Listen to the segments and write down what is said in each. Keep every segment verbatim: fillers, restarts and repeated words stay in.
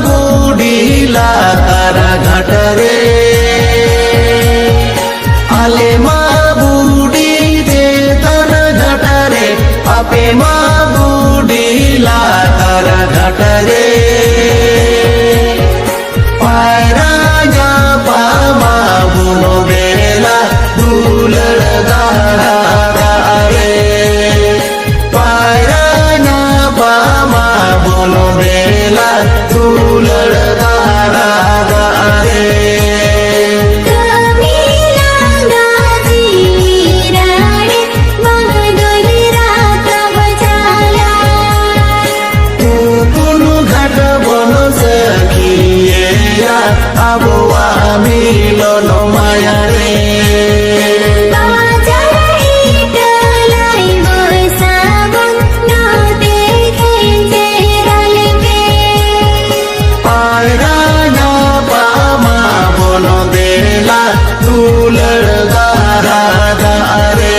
ᱵᱩᱰᱷᱤ ᱞᱟᱛᱟᱨ ᱜᱷᱟᱴ ᱨᱮ, ᱟᱞᱮ ᱢᱟ ᱵᱩᱰᱷᱤ ᱪᱮᱛᱟᱱ ᱜᱷᱟᱴ ᱨᱮ, ᱟᱯᱮ ᱢᱟ ᱵᱩᱰᱷᱤ ᱞᱟᱛᱟᱨ ᱜᱷᱟᱴ ᱨᱮ᱾ ᱯᱟᱭᱨᱟ ᱧᱟᱯᱟᱢᱟ ᱵᱚᱱ ᱫᱮᱞᱟ ᱫᱩᱞᱟᱹᱲ ᱫᱟᱜ ᱨᱮ᱾ ᱯᱟᱭᱨᱟ ᱧᱟᱯᱟᱢᱟ ᱵᱚᱱ ᱫᱮᱞᱟ ᱫᱩᱞᱟᱹᱲ ᱫᱟᱜ ᱨᱮ᱾ ᱠᱟᱹᱢᱤ ᱞᱟᱸᱜᱟ ᱡᱤᱨᱟᱹᱲ ᱵᱟᱝ ᱫᱚᱭ ᱨᱟᱠᱟᱵ ᱪᱟᱞᱟᱜ᱾ ᱛᱩᱯᱩᱱ ᱜᱷᱟᱴ ᱵᱚᱱ ᱥᱟᱹᱠᱷᱤᱭᱟᱹᱭᱟ ᱟᱵᱚᱣᱟᱜ ᱢᱤᱞᱚᱱ ᱢᱟᱭᱟ ᱨᱮ᱾ ᱵᱟᱡᱟᱨ ᱤᱴᱟᱹ ᱞᱟᱭ ᱵᱚᱭᱥᱟ ᱵᱚᱱ ᱱᱚᱛᱮ ᱠᱷᱮᱸᱪᱮᱨ ᱟᱞᱮ ᱯᱮ᱾ ᱯᱟᱭᱨᱟ ᱧᱟᱯᱟᱢᱟ ᱵᱚᱱ ᱫᱮᱞᱟ ᱫᱩᱞᱟᱹᱲ ᱫᱟᱨᱟ ᱫᱟᱜ ᱨᱮ᱾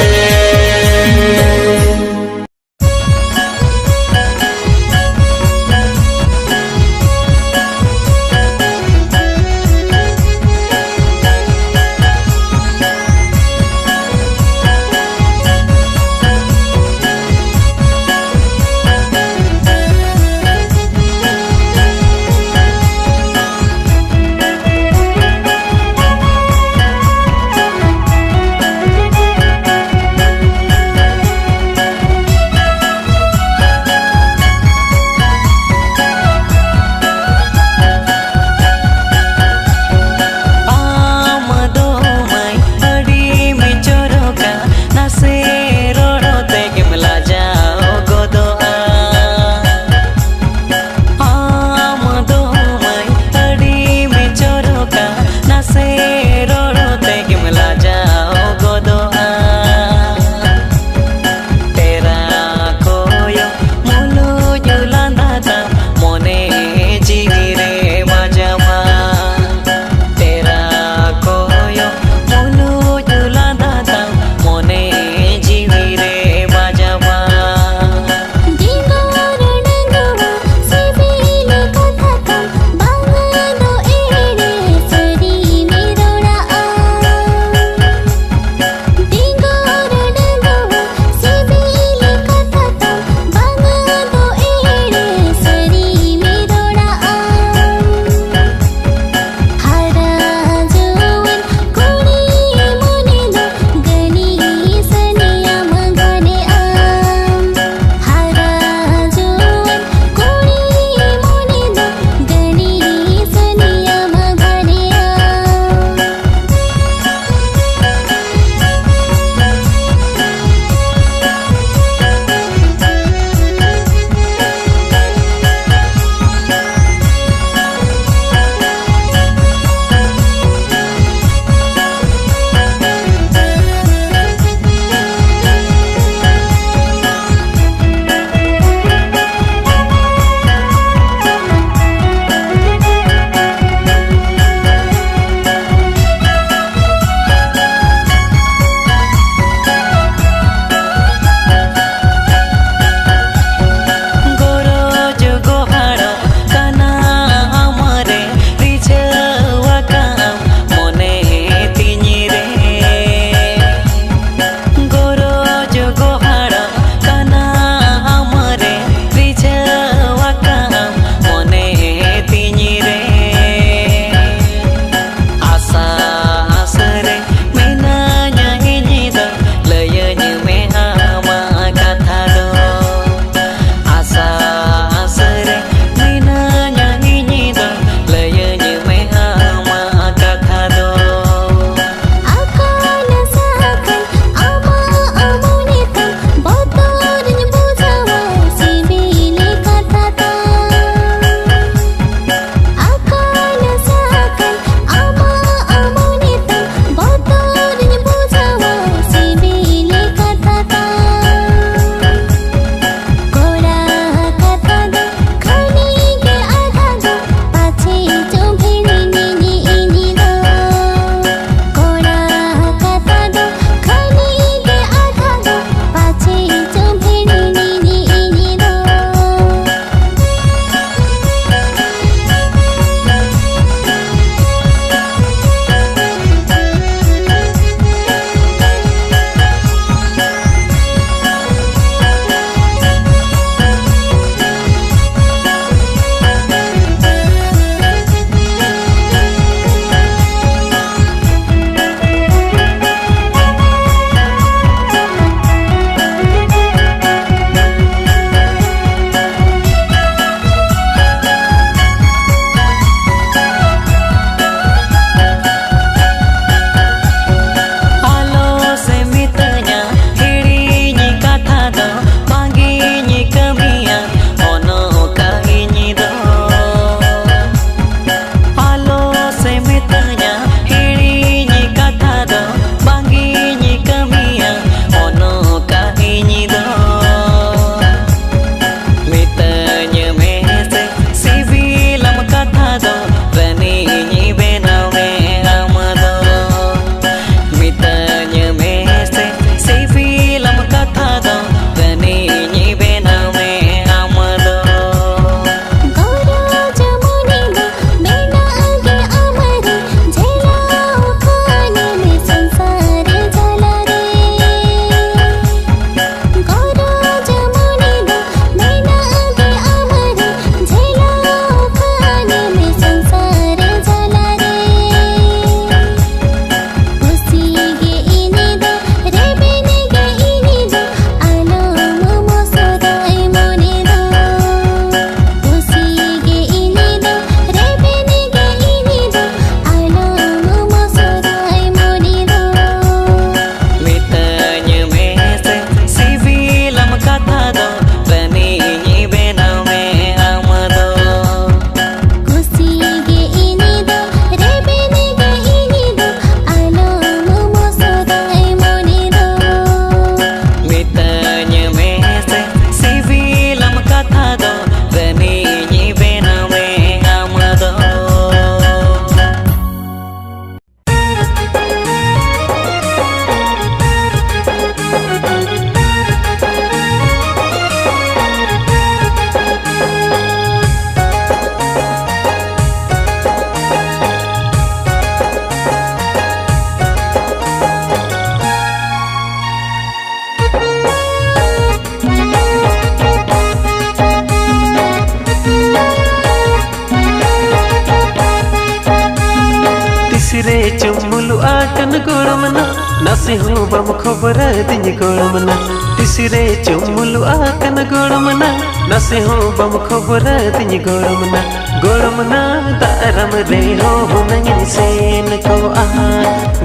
ᱨᱮ ᱪᱩᱢᱩᱞᱩᱜ ᱟᱠᱟᱱ ᱜᱚᱲᱚᱢᱱᱟ, ᱱᱟᱥᱮ ᱦᱚᱸ ᱵᱟᱢ ᱠᱷᱚᱵᱚᱨᱟᱫᱤᱧ ᱜᱚᱲᱚᱢᱱᱟ᱾ ᱛᱤᱥ ᱨᱮ ᱪᱩᱢᱩᱞᱩᱜ ᱟᱠᱟᱱ ᱜᱚᱲᱚᱢᱱᱟ, ᱱᱟᱥᱮ ᱦᱚᱸ ᱵᱟᱢ ᱠᱷᱚᱵᱚᱨᱟᱫᱤᱧ ᱜᱚᱲᱚᱢᱱᱟ᱾ ᱜᱚᱲᱚᱢᱱᱟ ᱫᱟᱜ ᱨᱟᱢ ᱨᱮᱦᱚᱸ ᱦᱩᱱᱟᱹᱝ ᱤᱧ ᱥᱮᱱ ᱠᱚᱜᱼᱟ,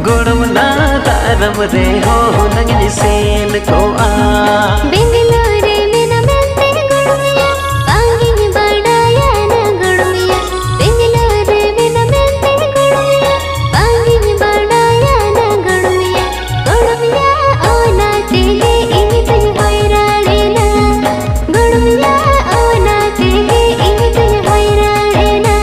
ᱜᱚᱲᱚᱢᱱᱟ ᱫᱟᱜ ᱨᱟᱢ ᱨᱮᱦᱚᱸ ᱦᱩᱱᱟᱹᱝ ᱤᱧ ᱥᱮᱱ ᱠᱚᱜᱼᱟ᱾ ᱵᱮᱝᱜᱟᱞᱳᱨ ᱨᱮ ᱢᱮᱱᱟᱢ ᱢᱮᱱᱛᱮ ᱜᱚᱲᱚᱢᱤᱭᱟ, ᱵᱟᱝ ᱤᱧ ᱵᱟᱰᱟᱭᱟ ᱱᱟ ᱜᱚᱲᱚᱢᱤᱭᱟ᱾ ᱵᱮᱝᱜᱟᱞᱳᱨ ᱨᱮ ᱢᱮᱱᱟᱢ ᱢᱮᱱᱛᱮ ᱜᱚᱲᱚᱢᱤᱭᱟ, ᱵᱟᱝ ᱤᱧ ᱵᱟᱰᱟᱭᱟ ᱱᱟ ᱜᱚᱲᱚᱢᱤᱭᱟ᱾ ᱜᱚᱲᱚᱢᱤᱭᱟ, ᱚᱱᱟ ᱛᱮᱜᱮ ᱤᱧ ᱫᱚᱧ ᱦᱚᱭᱨᱟᱱ ᱮᱱᱟ᱾ ᱜᱚᱲᱚᱢᱤᱭᱟ, ᱚᱱᱟ ᱛᱮᱜᱮ ᱤᱧ ᱫᱚᱧ ᱦᱚᱭᱨᱟᱱ ᱮᱱᱟ᱾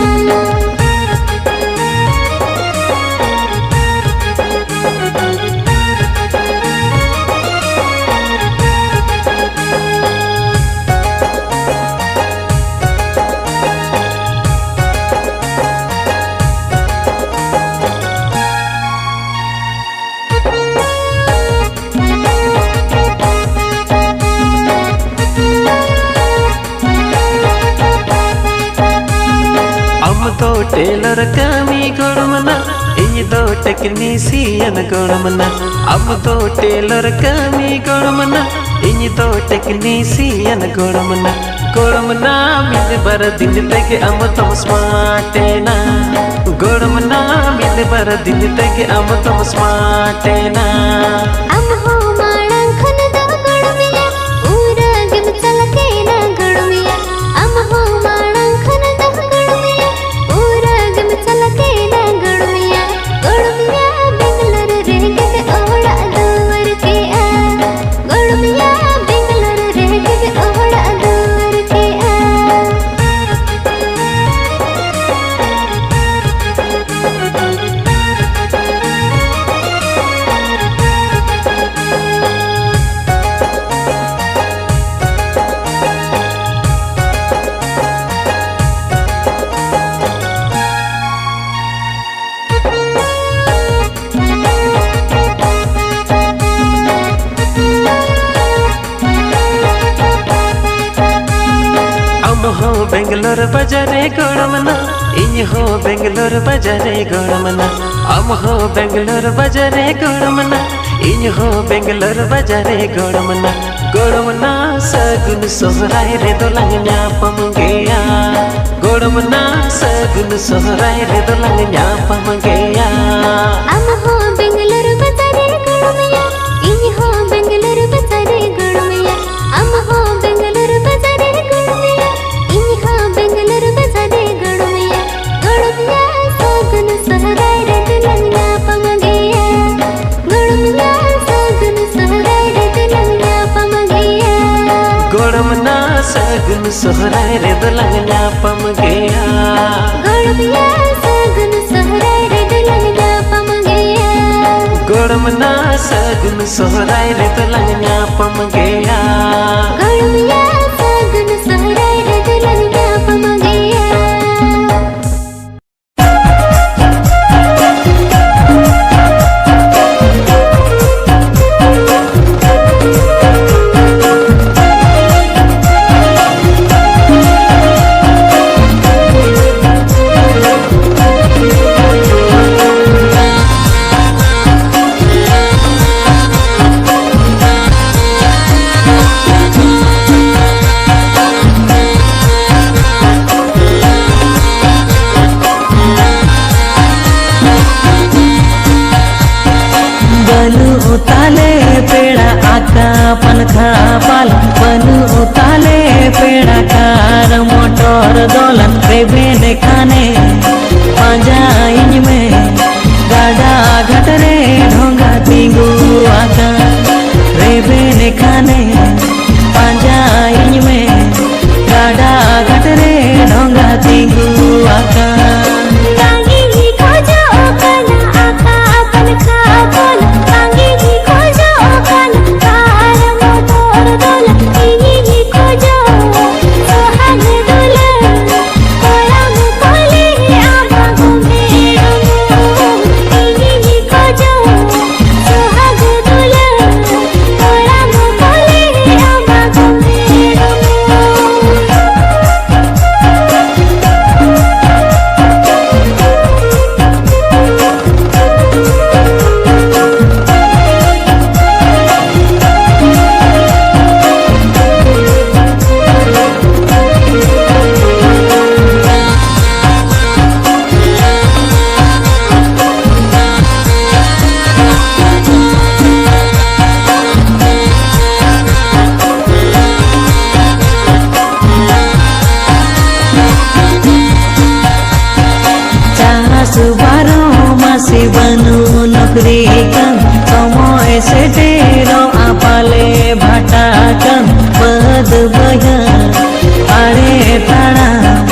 ᱟᱢ ᱫᱚ ᱴᱮᱞᱚᱨ ᱠᱟᱹᱢᱤ ᱜᱚᱲᱚᱢᱱᱟ, ᱤᱧ ᱫᱚ ᱴᱮᱠᱱᱤᱥᱤᱭᱟᱱ ᱜᱚᱲᱚᱢᱱᱟ᱾ ᱟᱢ ᱫᱚ ᱴᱮᱞᱚᱨ ᱠᱟᱹᱢᱤ ᱜᱚᱲᱚᱢᱱᱟ, ᱤᱧ ᱫᱚ ᱴᱮᱠᱱᱤᱥᱤᱭᱟᱱ ᱜᱚᱲᱚᱢᱱᱟ᱾ ᱜᱚᱲᱚᱢᱱᱟ ᱢᱤᱫ ᱵᱟᱨ ᱫᱤᱱ ᱛᱮᱜᱮ ᱟᱢ ᱫᱚᱢ ᱥᱢᱟᱨᱴ ᱮᱱᱟ᱾ ᱜᱚᱲᱚᱢᱱᱟ ᱢᱤᱫ ᱵᱟᱨ ᱫᱤᱱ ᱛᱮᱜᱮ ᱟᱢ ᱫᱚᱢ ᱥᱢᱟᱨᱴ ᱮᱱᱟ᱾ ᱟᱢ ᱦᱚᱸ ᱢᱟᱲᱟᱝ ᱠᱷᱚᱱ ᱫᱚ ᱜᱚᱲᱚᱢᱤᱭᱟ, ᱯᱩᱨᱟᱹ ᱜᱮᱢ ᱪᱟᱞᱟᱠᱮᱱᱟ ᱜᱚᱲᱚᱢᱤᱭᱟ᱾ ᱟᱢ ᱦᱚᱸ ᱢᱟᱲᱟᱝ ᱠᱷᱚᱱ ᱫᱚ ᱜᱚᱲᱚᱢᱤᱭᱟ, ᱯᱩᱨᱟᱹ ᱜᱮᱢ ᱪᱟᱞᱟᱠᱮᱱᱟ ᱜᱚᱲᱚᱢᱤᱭᱟ᱾ ᱜᱚᱲᱚᱢᱤᱭᱟ ᱵᱮᱝᱜᱟᱞᱳᱨ ᱨᱮᱜᱮ ᱚᱲᱟᱜ ᱫᱩᱣᱟᱹᱨ ᱠᱮᱜᱼᱟ᱾ ᱜᱚᱲᱚᱢᱤᱭᱟ ᱵᱮᱝᱜᱟᱞᱳᱨ ᱨᱮᱜᱮ ᱚᱲᱟᱜ ᱫᱩᱣᱟᱹᱨ ᱠᱮᱜᱼᱟ᱾ ᱟᱢ ᱦᱚᱸ ᱵᱮᱝᱜᱟᱞᱳᱨ ᱵᱟᱡᱟᱨ ᱨᱮ ᱜᱚᱲᱚᱢᱱᱟ, ᱤᱧ ᱦᱚᱸ ᱵᱮᱝᱜᱟᱞᱳᱨ ᱵᱟᱡᱟᱨ ᱨᱮ ᱜᱚᱲᱚᱢ ᱱᱟ, ᱟᱢ ᱦᱚᱸ ᱵᱮᱝᱜᱟᱞᱳᱨ ᱵᱟᱡᱟᱨ ᱨᱮ ᱜᱚᱲᱚᱢ ᱱᱟ, ᱤᱧ ᱦᱚᱸ ᱵᱮᱝᱜᱟᱞᱳᱨ ᱵᱟᱡᱟᱨ ᱨᱮ ᱜᱚᱲᱚᱢ ᱱᱟ, ᱜᱚᱲᱚᱢ ᱱᱟ ᱥᱟᱹᱜᱩᱱ ᱥᱚᱦᱨᱟᱭ ᱨᱮᱫᱚ ᱞᱟᱝ ᱧᱟᱯᱟᱢ ᱜᱮᱭᱟ, ᱜᱚᱲᱚᱢ ᱱᱟ ᱥᱟᱹᱜᱩᱱ ᱥᱚᱦᱨᱟᱭ ᱨᱮᱫᱚ ᱞᱟᱝ ᱧᱟᱯᱟᱢ ᱜᱮᱭᱟ᱾ ᱟᱢ ᱦᱚᱸ ᱵᱮᱝᱜᱟᱞᱳᱨ ᱵᱟᱡᱟᱨ ᱨᱮ ᱜᱚᱲᱚᱢ ᱭᱟ, ᱤᱧ ᱦᱚᱸ ᱵᱮᱝᱜᱟᱞᱳᱨ ᱵᱟᱡᱟᱨ ᱨᱮ ᱜᱚᱲᱚᱢ ᱭᱟ, ᱟᱢ ᱦᱚᱸ ᱵᱮᱝᱜᱟᱞᱳᱨ ᱵᱟᱡᱟᱨ ᱨᱮ ᱜᱚᱲᱚᱢ ᱭᱟ, ᱤᱧ ᱦᱚᱸ ᱵᱮᱝᱜᱟᱞᱳᱨ ᱵᱟᱡᱟᱨ ᱨᱮ ᱜᱚᱲᱚᱢ ᱭᱟ, ᱜᱚᱲᱚᱢ ᱭᱟ ᱥᱟᱹᱜᱩᱱ ᱥᱚᱦᱨᱟᱭ ᱨᱮ ᱫᱩᱞᱟᱹᱲ ᱧᱟᱯᱟᱢ ᱜᱮᱭᱟ, ᱜᱚᱲᱚᱢ ᱭᱟ ᱥᱟᱹᱜᱩᱱ ᱥᱚᱦᱨᱟᱭ ᱨᱮ ᱫᱩᱞᱟᱹᱲ ᱧᱟᱯᱟᱢ ᱜᱮᱭᱟ᱾ ᱜᱚᱲᱚᱢ ᱱᱟ ᱥᱟᱹᱜᱩᱱ ᱥᱚᱦᱨᱟᱭ ᱨᱮᱫᱚ ᱞᱟᱝ ᱧᱟᱯᱟᱢ ᱜᱮᱭᱟ᱾ ᱜᱚᱲᱚᱢ ᱭᱟ ᱥᱟᱹᱜᱩᱱ ᱥᱚᱦᱨᱟᱭ ᱨᱮᱫᱚ ᱞᱟᱝ ᱧᱟᱯᱟᱢ ᱜᱮᱭᱟ᱾ ᱜᱚᱲᱚᱢ ᱱᱟ ᱥᱟᱹᱜᱩᱱ ᱥᱚᱦᱨᱟᱭ ᱨᱮᱫᱚ ᱞᱟᱝ ᱧᱟᱯᱟᱢ ᱜᱮᱭᱟ᱾ ᱜᱚᱲᱚᱢ ᱭᱟ ᱥᱟᱹᱜᱩᱱ ᱥᱚᱦᱨᱟᱭ ᱨᱮᱫᱚ ᱞᱟᱝ ᱧᱟᱯᱟᱢ ᱜᱮᱭᱟ᱾ ᱵᱟᱹᱱᱩᱜ ᱛᱟᱞᱮ ᱯᱮᱲᱟ ᱟᱠᱟ ᱯᱟᱱᱠᱷᱟ ᱯᱟᱞ, ᱵᱟᱹᱱᱩᱜ ᱛᱟᱞᱮ ᱯᱮᱲᱟ ᱠᱟᱨ ᱢᱚᱴᱚᱨ ᱫᱚᱞᱟᱱ, ᱨᱮᱵᱮᱱ ᱠᱷᱟᱱᱮ ᱯᱟᱸᱡᱟᱭᱤᱧ ᱢᱮ᱾ ᱜᱟᱰᱟ ᱜᱷᱟᱴ ᱨᱮ ᱰᱷᱚᱸᱜᱟ ᱛᱤᱸᱜᱩ ᱟᱠᱟᱱ, ᱨᱮᱵᱮᱱ ᱠᱷᱟᱱᱮ ᱯᱟᱸᱡᱟᱭᱤᱧ ᱢᱮ᱾ ᱜᱟᱰᱟ ᱜᱷᱟᱴ ᱨᱮ ᱰᱷᱚᱸᱜᱟ ᱛᱤᱸᱜᱩ ᱟᱠᱟᱱ᱾ ᱵᱟᱝ ᱤᱧ ᱠᱷᱚᱡᱚᱜ ᱠᱟᱱᱟ ᱟᱠᱟ ᱯᱟᱱᱠᱷᱟ ᱯᱚᱞ, ᱵᱟᱝ ᱤᱧ ᱠᱷᱚᱡᱚᱜ ᱠᱟᱱᱟ ᱠᱟᱨ ᱢᱚᱴᱚᱨ ᱫᱚᱞ, ᱤᱧᱤᱧ ᱠᱷᱚᱡᱚᱜ ᱥᱚᱦᱟᱜ ᱫᱩᱞᱟᱹᱲ, ᱠᱚᱲᱟᱢ ᱠᱚᱞᱮ ᱥᱮ ᱵᱟᱹᱱᱩᱜ ᱱᱚᱠᱨᱤ ᱠᱟᱱ, ᱥᱚᱢᱚᱭ ᱥᱮᱴᱮᱨᱚᱜᱼᱟ ᱯᱟᱞᱮ ᱵᱷᱟᱴᱟ ᱠᱟᱱ, ᱵᱟᱹᱫᱽ ᱵᱟᱹᱭᱦᱟᱹᱲ ᱟᱲᱮ ᱛᱟᱲᱟᱢ,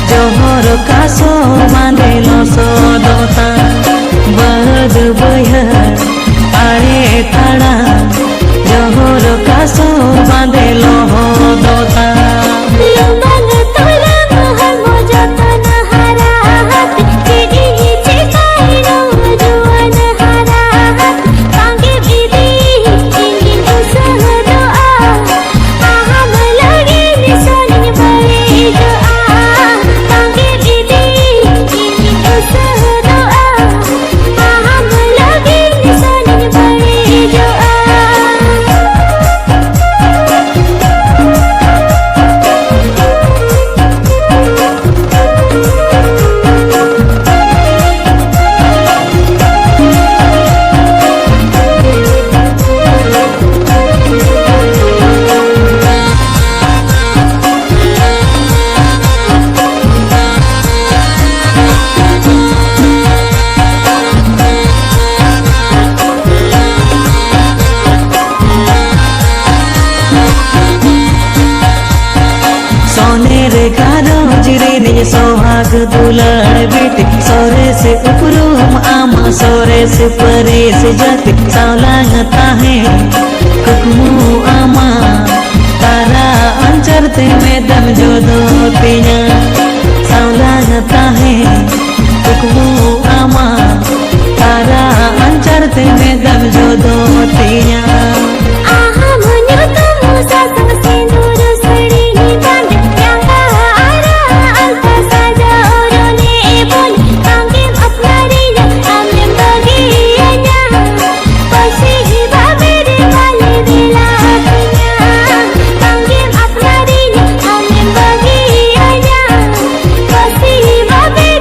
ᱡᱚᱦᱚᱨ ᱠᱟᱥᱚ ᱵᱟᱸᱫᱮ ᱞᱚᱥᱚᱫᱚᱜ ᱛᱟᱢ᱾ ᱵᱟᱹᱫᱽ ᱵᱟᱹᱭᱦᱟᱹᱲ ᱟᱲᱮ ᱛᱟᱲᱟᱢ, ᱡᱚᱦᱚᱨ ᱠᱟᱥᱚ ᱵᱟᱸᱫᱮ ᱞᱚᱦᱚᱫᱚᱜ ᱛᱟᱢ᱾ ᱞᱩᱢᱟᱹᱝ ᱛᱚᱨᱟᱝ ᱦᱚᱲᱢᱚ ᱡᱚᱛᱚᱱ ᱦᱟᱨᱟ ᱦᱟᱛ, ᱪᱮᱫ ᱤᱧ ᱪᱮᱠᱟᱭ ᱨᱚ ᱡᱩᱣᱟᱹᱱ ᱦᱟᱨᱟ ᱦᱟᱛ, ᱵᱟᱝᱜᱮ ᱵᱤᱫᱤ ᱤᱧᱤᱧ ᱩᱥᱟᱹᱫᱚᱜᱼᱟ᱾ ᱟᱦᱟᱢ ᱞᱟᱹᱜᱤᱫ ᱥᱚᱱᱤᱧ ᱵᱟᱹᱲᱤᱡᱚᱜᱼᱟ, ᱵᱟᱝᱜᱮ ᱵᱤᱫᱤ ᱤᱧᱤᱧ ᱩᱥᱟᱹᱫᱚᱜᱼᱟ᱾ ᱟᱦᱟᱢ ᱞᱟᱹᱜᱤᱫ ᱥᱚᱱᱤᱧ ᱵᱟᱹᱲᱤᱡᱚᱜᱼᱟ᱾ ᱥᱚᱱᱮᱨ ᱜᱷᱟᱨᱚᱸᱡᱽ ᱨᱤᱱᱤᱡ ᱥᱚᱦᱟᱜᱽ ᱫᱩᱞᱟᱹᱲ ᱵᱤᱴᱤ, ᱥᱚᱨᱮᱥ ᱩᱯᱨᱩᱢ ᱟᱢᱟᱜ, ᱥᱚᱨᱮᱥ ᱯᱟᱹᱨᱤᱥ ᱡᱟᱹᱛᱤ ᱥᱟᱶᱞᱟᱝ ᱛᱟᱦᱮᱸ ᱠᱩᱠᱢᱩ ᱟᱢᱟᱜ᱾ ᱛᱟᱨᱟ ᱟᱧᱪᱟᱨ ᱛᱮ ᱢᱮᱫᱮᱢ ᱡᱚᱫᱚ ᱛᱤᱧᱟ, ᱥᱟᱶᱞᱟᱝ ᱛᱟᱦᱮᱸ ᱠᱩᱠᱢᱩ ᱟᱢᱟᱜ᱾ ᱛᱟᱨᱟ ᱟᱧᱪᱟᱨ ᱛᱮ ᱢᱮᱫᱮᱢ ᱡᱚᱫᱚ ᱛᱤᱧᱟ᱾ ᱟᱦᱟᱢ ᱧᱩᱛᱩᱢ ᱥᱟᱥᱟᱝ ᱥᱤᱸᱫᱩᱨ ᱥᱟᱹᱲᱤ ᱵᱟᱸᱫᱮ, ᱡᱟᱸᱜᱟ ᱟᱨᱟᱜ ᱟᱞᱛᱟ ᱥᱟᱡᱟᱣ ᱨᱚᱱᱮ ᱵᱚᱞᱮ, ᱵᱟᱝᱜᱮᱢ ᱟᱯᱱᱟᱨᱤᱧᱟ, ᱟᱢᱮᱢ ᱵᱟᱹᱜᱤᱭᱟᱹᱧᱟ᱾ ᱯᱟᱹᱥᱤ ᱵᱟᱵᱮᱨ ᱵᱟᱞᱮ ᱵᱮᱞᱟ ᱟᱹᱛᱤᱧᱟ, ᱵᱟᱝᱜᱮᱢ ᱟᱯᱱᱟᱨᱤᱧᱟ, ᱟᱢᱮᱢ ᱵᱟᱹᱜᱤᱭᱟᱹᱧᱟ᱾ ᱯᱟᱹᱥᱤ ᱵᱟᱵᱮᱨ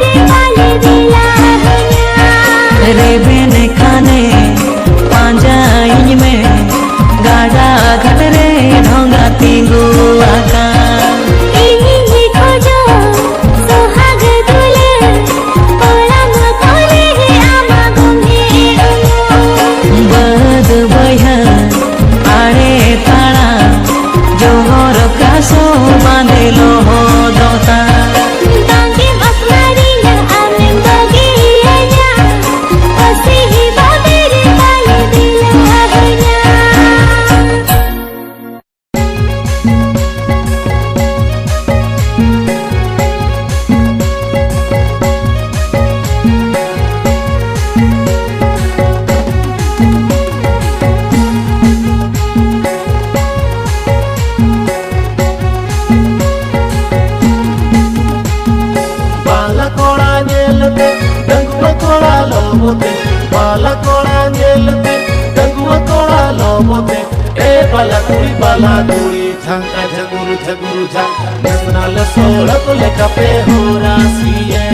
ᱵᱟᱞᱟ ᱠᱩᱲᱤ, ᱵᱟᱞᱟ ᱠᱩᱲᱤ, ᱡᱷᱟᱝᱠᱟ ᱡᱷᱟᱹᱠᱩᱨ ᱡᱷᱟᱹᱠᱩᱨ ᱡᱷᱟᱝ, ᱱᱮᱥᱱᱟᱞ ᱥᱚᱲᱚᱠ ᱞᱮᱠᱟᱯᱮ ᱦᱚᱨᱟ ᱥᱤᱭᱮ᱾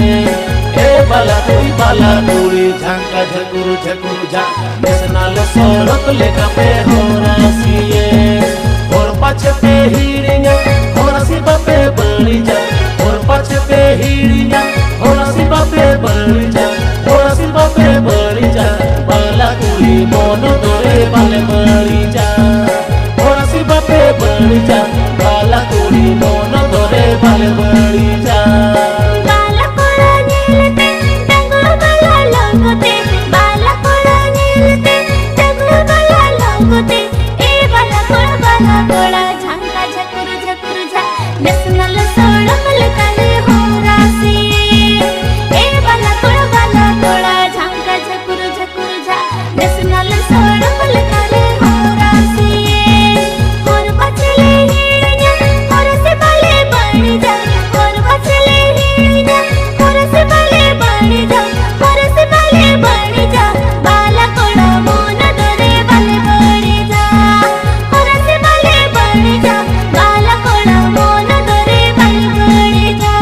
ᱮ ᱵᱟᱞᱟ ᱠᱩᱲᱤ, ᱵᱟᱞᱟ ᱠᱩᱲᱤ, ᱡᱷᱟᱝᱠᱟ ᱡᱷᱟᱹᱠᱩᱨ ᱡᱷᱟᱹᱠᱩᱨ ᱡᱷᱟᱝ, ᱱᱮᱥᱱᱟᱞ ᱥᱚᱲᱚᱠ ᱞᱮᱠᱟᱯᱮ ᱦᱚᱨᱟ ᱥᱤᱭᱮ᱾ ᱦᱚᱨ ᱯᱟᱪᱷᱮ ᱯᱮ ᱦᱤᱲᱤᱧᱟ, ᱦᱚᱨᱟ ᱥᱤ ᱵᱟᱯᱮ ᱵᱟᱹᱲᱤᱡᱟ᱾ ᱦᱚᱨ ᱯᱟᱪᱷᱮ ᱯᱮ ᱦᱤᱲᱤᱧᱟ, ᱦᱚᱨᱟ ᱥᱤ ᱵᱟᱯᱮ ᱵᱟᱹᱲᱤᱡᱟ᱾ ᱦᱚᱨᱟ ᱥᱤ ᱵᱟᱯᱮ ᱵᱟᱹᱲᱤᱡᱟ, ᱵᱟᱞᱟ ᱠᱩᱲᱤ ᱢᱚᱱ ᱫᱚᱨᱮ ᱵᱟᱞᱮ ᱵᱟᱹᱲᱤᱡᱟ᱾ ᱦᱚᱨᱟ ᱥᱤ ᱵᱟᱯᱮ ᱵᱟᱹᱲᱤᱡᱟ, ᱵᱟᱞᱟ ᱠᱩᱲᱤ ᱢᱚᱱ ᱫᱚᱨᱮ ᱵᱟᱞᱮ ᱵᱟᱹᱲᱤᱡᱟ᱾ ᱵᱟᱞᱟ ᱠᱚᱲᱟ ᱧᱮᱞᱛᱮ, ᱰᱟᱺᱜᱩᱣᱟᱹ ᱵᱟᱞᱟ ᱞᱚᱜᱚᱛᱮ, ᱵᱟᱞᱟ ᱠᱚᱲᱟ ᱧᱮᱞᱛᱮ, ᱰᱟᱺᱜᱩᱣᱟᱹ ᱵᱟᱞᱟ ᱞᱚᱜᱚᱛᱮ, ᱮ ᱵᱟᱞᱟ ᱠᱚᱲᱟ, ᱵᱟᱞᱟ ᱠᱚᱲᱟ, ᱡᱷᱟᱝᱠᱟ ᱡᱷᱟᱹᱠᱩᱨ ᱡᱷᱟᱹᱠᱩᱨ ᱡᱷᱟᱝ, ᱱᱮᱥᱱᱟᱞ ᱥᱚᱲᱚᱠ ᱞᱮᱠᱟᱞᱮ ᱦᱚᱨᱟ ᱥᱮ᱾ ᱮ ᱵᱟᱞᱟ ᱠᱚᱲᱟ, ᱵᱟᱞᱟ ᱠᱚᱲᱟ, ᱡᱷᱟᱝᱠᱟ ᱡᱷᱟᱹᱠᱩᱨ ᱡᱷᱟᱹᱠᱩᱨ ᱡᱷᱟᱝ, ᱱᱮᱥᱱᱟᱞ ᱥᱚᱲᱚᱠ ᱞᱮᱠᱟᱞᱮ ᱦᱚᱨᱟ ᱥᱮ᱾ ᱦᱚᱨ ᱯᱟᱪᱷᱮ ᱞᱮ ᱦᱤᱲᱤᱧᱟ, ᱦᱚᱨ ᱥᱮ ᱵᱟᱞᱮ ᱵᱟᱹᱲᱤᱡᱟ᱾ ᱦᱚᱨ ᱯᱟᱪᱷᱮ ᱞᱮ ᱦᱤᱲᱤᱧᱟ, ᱦᱚᱨ ᱥᱮ ᱵᱟᱞᱮ ᱵᱟᱹᱲᱤᱡᱟ᱾ ᱦᱚᱨ ᱥᱮ ᱵᱟᱞᱮ ᱵᱟᱹᱲᱤᱡᱟ, ᱵᱟᱞᱟ ᱠᱚᱲᱟ ᱢᱚᱱ ᱫᱚᱨᱮ ᱵᱟᱞᱮ ᱵᱟᱹᱲᱤᱡᱟ᱾ ᱦᱚᱨ ᱥᱮ ᱵᱟᱞᱮ ᱵᱟᱹᱲᱤᱡᱟ, ᱵᱟᱞᱟ ᱠᱚᱲᱟ ᱢᱚᱱ ᱫᱚᱨᱮ ᱵᱟᱞᱮ ᱵᱟᱹᱲᱤᱡᱟ᱾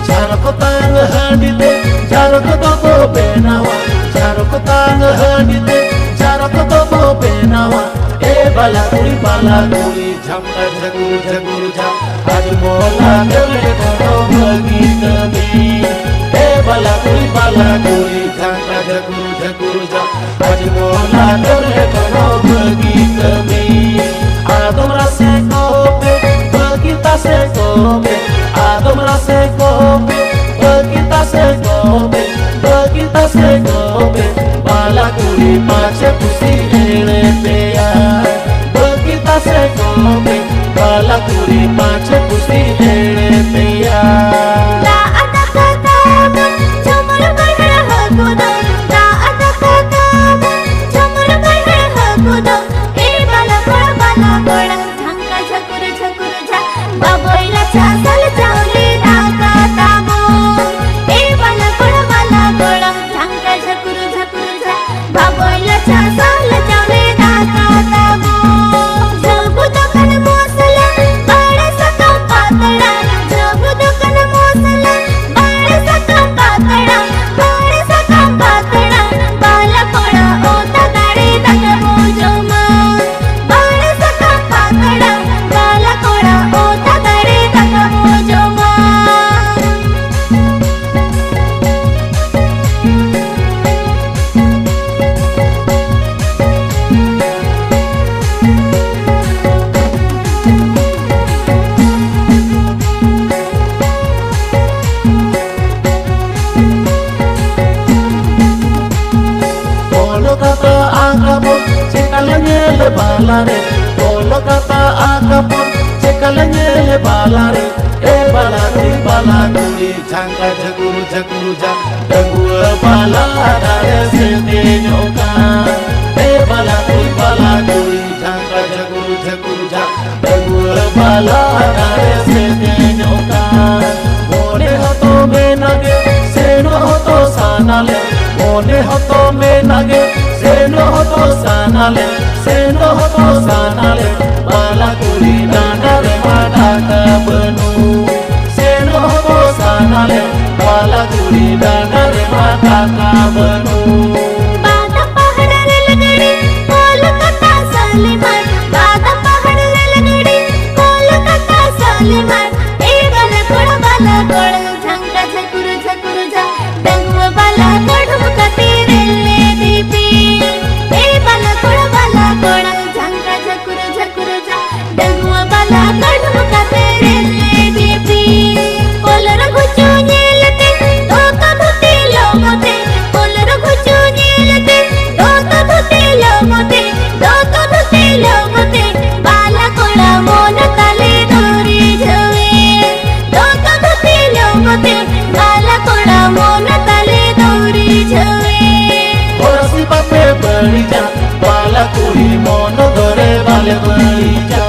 ᱡᱷᱟᱨᱚᱠ ᱛᱟᱝ ᱦᱟᱺᱰᱤ ᱛᱮ ᱡᱷᱟᱨᱚᱠ ᱫᱚᱵᱚ ᱵᱮᱱᱟᱣᱟ, ᱡᱷᱟᱨᱚᱠ ᱛᱟᱝ ᱦᱟᱺᱰᱤ ᱛᱮ ᱡᱷᱟᱨᱚᱠ ᱫᱚᱵᱚ ᱵᱮᱱᱟᱣᱟ᱾ ᱮ ᱵᱟᱞᱟ ᱠᱩᱲᱤ, ᱵᱟᱞᱟ ᱠᱩᱲᱤ, ᱡᱷᱟᱢᱠᱟ ᱡᱷᱟᱹᱜᱩᱨ ᱡᱷᱟᱹᱜᱩᱨ ᱡᱷᱟᱢ, ᱦᱟᱡᱢᱚᱞᱟ ᱠᱟᱹᱢᱤ ᱠᱚᱫᱚ ᱵᱷᱟᱹᱜᱤ ᱠᱟᱹᱢᱤ᱾ ᱮ ᱵᱟᱞᱟ ᱠᱩᱲᱤ, ᱵᱟᱞᱟ ᱠᱩᱲᱤ, ᱡᱷᱟᱢᱠᱟ ᱡᱷᱟᱹᱜᱩᱨ ᱡᱷᱟᱹᱜᱩᱨ ᱡᱷᱟᱢ, ᱦᱟᱡᱢᱚᱞᱟ ᱠᱟᱹᱢᱤ ᱠᱚᱫᱚ ᱵᱷᱟᱹᱜᱤ ᱠᱟᱹᱢᱤ᱾ ᱟᱫᱚᱢ ᱨᱟᱥᱮ ᱠᱚᱯᱮ, ᱵᱷᱟᱹᱜᱤ ᱛᱟᱥᱮ ᱠᱚᱯᱮ, ᱟᱫᱚᱢ ᱨᱟᱥᱮ ᱠᱚᱯᱮ, ᱵᱷᱟᱹᱜᱤ ᱛᱟᱥᱮ ᱠᱚᱯᱮ, ᱵᱷᱟᱹᱜᱤ ᱛᱟᱥᱮ ᱠᱚᱯᱮ, ᱵᱟᱞᱟ ᱠᱩᱲᱤ ᱯᱟᱪᱷᱮ ᱠᱩᱥᱤ ᱮᱲᱮ ᱯᱮᱭᱟ᱾ ᱵᱷᱟᱹᱜᱤ ᱛᱟᱥᱮ ᱠᱚᱯᱮ, ᱵᱟᱞᱟ ᱠᱩᱲᱤ ᱯᱟᱪᱷᱮ ᱠᱩᱥᱤ ᱮᱲᱮ ᱯᱮᱭᱟ᱾ ᱫᱟᱜ ᱫᱟᱠᱟ ᱛᱟᱵᱚᱱ, ᱡᱚᱢ ᱨᱚᱦᱚᱭ ᱦᱟᱹᱠᱩ ᱫᱚ, ᱞᱮ ᱧᱮᱞ ᱵᱟᱞᱟ ᱨᱮ, ᱮ ᱵᱟᱞᱟ ᱠᱩᱲᱤ, ᱵᱟᱞᱟ ᱠᱩᱲᱤ, ᱡᱷᱟᱝᱠᱟ ᱡᱷᱟᱹᱠᱩᱨ ᱡᱷᱟᱹᱠᱩᱨ ᱡᱷᱟ, ᱰᱟᱺᱜᱩᱣᱟᱹ ᱵᱟᱞᱟ ᱫᱟᱨᱮ ᱥᱮᱛᱮᱧᱚᱜ ᱠᱟᱱ᱾ ᱮ ᱵᱟᱞᱟ ᱠᱩᱲᱤ, ᱵᱟᱞᱟ ᱠᱩᱲᱤ, ᱡᱷᱟᱝᱠᱟ ᱡᱷᱟᱹᱠᱩᱨ ᱡᱷᱟᱹᱠᱩᱨ ᱡᱷᱟ, ᱰᱟᱺᱜᱩᱣᱟᱹ ᱵᱟᱞᱟ ᱫᱟᱨᱮ ᱥᱮᱛᱮᱧᱚᱜ ᱠᱟᱱ᱾ ᱢᱚᱱᱮ ᱦᱚᱸᱛᱚ ᱢᱮᱱᱟ ᱜᱮ, ᱥᱮᱱᱚᱜ ᱦᱚᱸᱛᱚ ᱥᱟᱱᱟ ᱞᱮ, ᱢᱚᱱᱮ ᱦᱚᱸᱛᱚ ᱢᱮᱱᱟ ᱜᱮ, ᱥᱮᱱᱚᱜ ᱦᱚᱸᱛᱚ ᱥᱟᱱᱟ ᱞᱮ, ᱥᱮᱱᱚᱜ ᱦᱚᱸᱛᱚ ᱥᱟᱱᱟ ᱞᱮ, ᱵᱟᱞᱟ ᱠᱩᱲᱤ ᱰᱟᱸᱰᱟ ᱨᱮᱢᱟ ᱴᱟᱠᱟ ᱵᱟᱹᱱᱩᱜ᱾ ᱥᱮᱱᱚᱜ ᱦᱚᱸᱛᱚ ᱥᱟᱱᱟ ᱞᱮ, ᱵᱟᱞᱟ ᱠᱩᱲᱤ ᱰᱟᱸᱰᱟ ᱨᱮᱢᱟ ᱴᱟᱠᱟ ᱵᱟᱹᱱᱩᱜ᱾ ᱵᱟᱫᱟ ᱯᱟᱦᱟᱲ ᱨᱮᱞ ᱜᱟᱹᱰᱤ, ᱠᱳᱞᱠᱟᱛᱟ ᱥᱟᱞᱤᱢᱟᱨ, ᱵᱟᱫᱟ ᱯᱟᱦᱟᱲ ᱨᱮᱞ ᱜᱟᱹᱰᱤ, ᱠᱳᱞᱠᱟᱛᱟ ᱥᱟᱞᱤᱢᱟᱨ, ᱮ ᱵᱟᱞᱟ ᱠᱚᱲᱟ, ᱵᱟᱞᱟ ᱠᱚᱲᱟ, ᱡᱷᱟᱝᱠᱟ ᱡᱷᱟᱹᱠᱩᱨ ᱡᱷᱟᱹᱠᱩᱨ ᱡᱷᱟ, ᱰᱟᱺᱜᱩᱣᱟᱹ ᱵᱟᱞᱟ ᱠᱚ ᱰᱷᱩᱢᱠᱟ ᱛᱮ ᱨᱮᱞ ᱤᱫᱤ ᱯᱮ᱾ ᱮ ᱵᱟᱞᱟ ᱠᱚᱲᱟ, ᱵᱟᱞᱟ ᱠᱚᱲᱟ, ᱡᱷᱟᱝᱠᱟ ᱡᱷᱟᱹᱠᱩᱨ ᱡᱷᱟᱹᱠᱩᱨ ᱡᱷᱟ, ᱰᱟᱺᱜᱩᱣᱟᱹ ᱵᱟᱞᱟ ᱠᱚ ᱰᱷᱩᱢᱠᱟ ᱛᱮ ᱨᱮᱞ ᱤᱫᱤ ᱯᱮ᱾ ᱠᱚᱞ ᱨᱮ ᱜᱷᱩᱪᱩ ᱧᱮᱞ ᱛᱮ, ᱫᱚᱛᱚ ᱫᱷᱩᱛᱤ ᱞᱚᱢᱚ ᱛᱮ, ᱠᱚᱞ ᱨᱮ ᱜᱷᱩᱪᱩ ᱧᱮᱞ ᱛᱮ, ᱫᱚᱛᱚ ᱫᱷᱩᱛᱤ ᱞᱚᱢᱚ ᱛᱮ, ᱫᱚᱛᱚ ᱫᱷᱩᱛᱤ ᱞᱚᱢᱚ ᱛᱮ, ᱵᱟᱞᱟ ᱠᱚᱲᱟ ᱢᱚᱱ ᱛᱟᱞᱮ ᱫᱚ ᱨᱤᱡᱷᱟᱹᱣᱮ᱾ ᱫᱚᱛᱚ ᱫᱷᱩᱛᱤ ᱞᱚᱢᱚ ᱛᱮ, ᱵᱟᱞᱟ ᱠᱚᱲᱟ ᱢᱚᱱ ᱛᱟᱞᱮ ᱫᱚ ᱨᱤᱡᱷᱟᱹᱣᱮ᱾ ᱦᱚᱨᱟᱥᱤ ᱵᱟᱯᱮ ᱵᱟᱹᱲᱤᱡᱟ, ᱵᱟᱞᱟ ᱠᱩᱲᱤ ᱢᱚᱱ ᱫᱚᱨᱮ ᱵᱟᱞᱮ ᱵᱟᱹᱲᱤᱡᱟ᱾